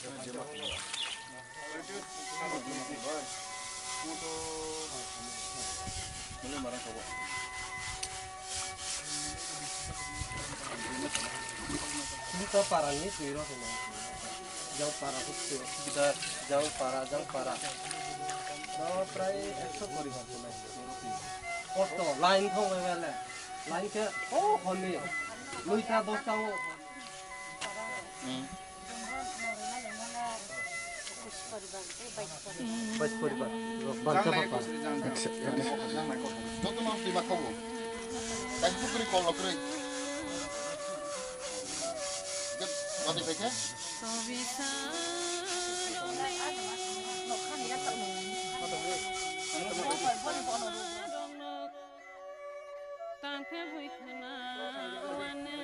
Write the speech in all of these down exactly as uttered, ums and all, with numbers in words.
Ini to para ni twi rok ni. Jang para ko twi. Kita jang para, jang para. Jang prai ekso poribar ko nai. Auto line thong bele. Line ke o honi. Noita dosta o. Bais poribar. Bansa papa. Joto no twi ma khobo. Kaisa pukri kol lo kwrwi. Jep, wadi pekhe. Tangkhe bui khna wane.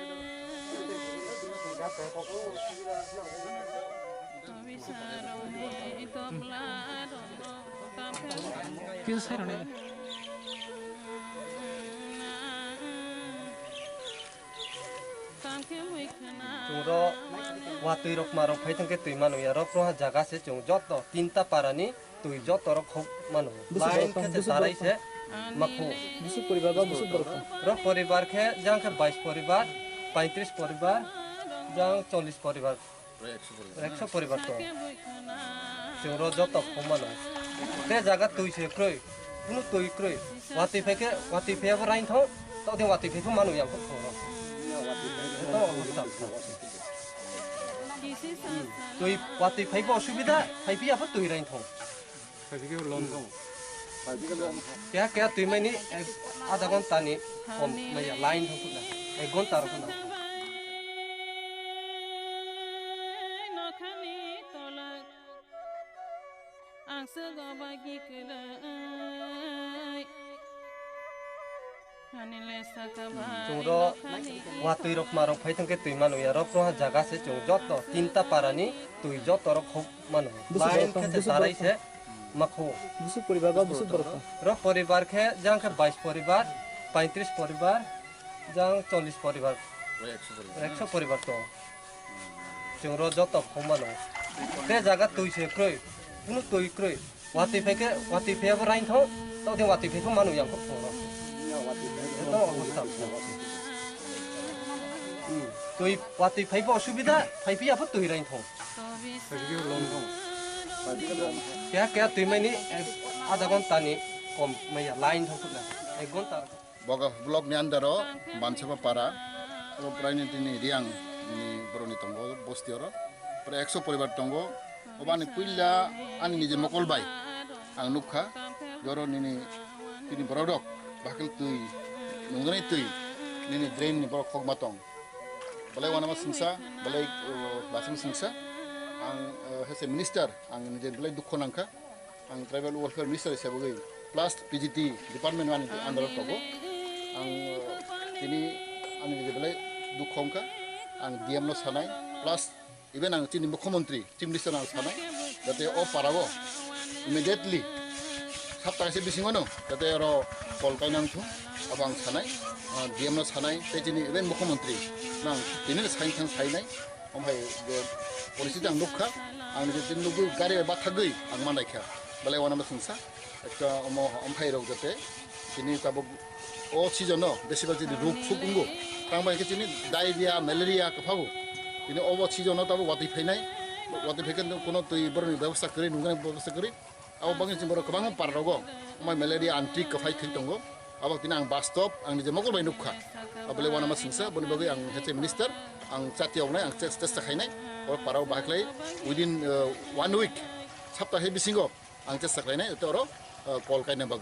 Tobisa rokni topla rokno tangkhe bui. Kisa sai rokni. Tangkhe bui khna. Chwngno watwi rok marok phai thangkhe twi manu ya. Rok roha jaga se chwng joto tinta parani twi joto rok khok mano. Busuk line borok khe tong, se busuk tarai borok se tong. Makhu. Busuk poribar ba busuk borok tong. Rok poribar khe jang khe bais poribar, paitris poribar, jang chollis poribar. Ekso poribar tong. Chwng ro joto khok mano. Te jaga twi se kroi. Kunu twi kroi. Watwi phai khe, watwi phai abo rain thong. Tokde watwi phai phung manu yang khok thong. Joto obostha. Hmm. Twi watwi phai bo osubida, phai phiya pho twi rain thong. Phai phiya lon thong. Phai phiya lon. Kya kya twi mani ek adha ghonta ni kom maya line thong khuna. Ek ghonta ro khuna. Ang se go ba gi kwrwi. Chwngno watwi rok marok phai thangkhe twi mano ya, rok roha jaga se chwng joto tinta parani twi joto rok khok mano. Busuk line borok tong, khe se busuk tarai borok se tong. Makhu. Busuk poribar ba busuk borok tong. Rok poribar khe jang khe bais poribar, paitris poribar, jang chollis poribar. Ekso poribar tong. Chwng ro joto khok mano. Te jaga twi se kroi, kunu twi kroi. Watwi phai khe, watwi phai abo rain thong, tokde watwi phai phung manu yang khok thong ro. Joto obostha. Hmm. Twi watwi phai bo osubida, phai phiya pho twi rain thong. Phai phiya lon thong. Kya kya twi mani ek adha ghonta ni kom maya line thong khuna. Ek ghonta. Boga block ni under o Bansaba para, o prai ni tini Riang ni borok ni tongo bosti oro. Prai ekso poribar tongo. Obani puila ani nije mokol bai ang nukha. Joro nini tini borok rok bakil twi nungani twi nini drain ni borok khokma tong. Belai wanama singsa, belai, uh, lasing singsa. Ang, uh, hese minister, ang nije belai dukho nangkha. Ang tribal welfare minister hisabe plus P G T department ani under o tongo. Ang, uh, tini ani je belai dukho wngkha. Ang D M no sanai plus even ang chini mukhyamantri, chief minister no ang sanai jate o para o immediately sapta kaisa bisingo no jate oro kol kainang thung abo ang sanai, uh, D M no sanai tei chini even mukhyamantri nang tini no saini thang sainai. Omphai je poristhiti ang nukha, ang je tin nugwi gari bai bathagwi ang manai kha, belai wanama singsa. Ekta omo omphai rok jate tini tabuk o season no besiba chini ruk suk wngo, tang bai khe chini diarrhea, malaria kwphago. Tini obo season no tabuk watwi phainai, watwi phaikhe kuno twi borokni bebosta kwrwi, nungani bebosta kwrwi. Abo bagwi chini borok kwbangma para rogo, omai malaria anti kwphai thwi tongo. Abo tini ang bastob, ang nije mokol bai nukha. Abo le wanama singsa, boni bagwi ang hete minister, ang chati oknai, ang ches-, chesta khainai. Oro para o bahai khlai within, uh, one week, sapta hai bisingo ang chesta khlainai, ete oro, uh, kol kaina bagwi.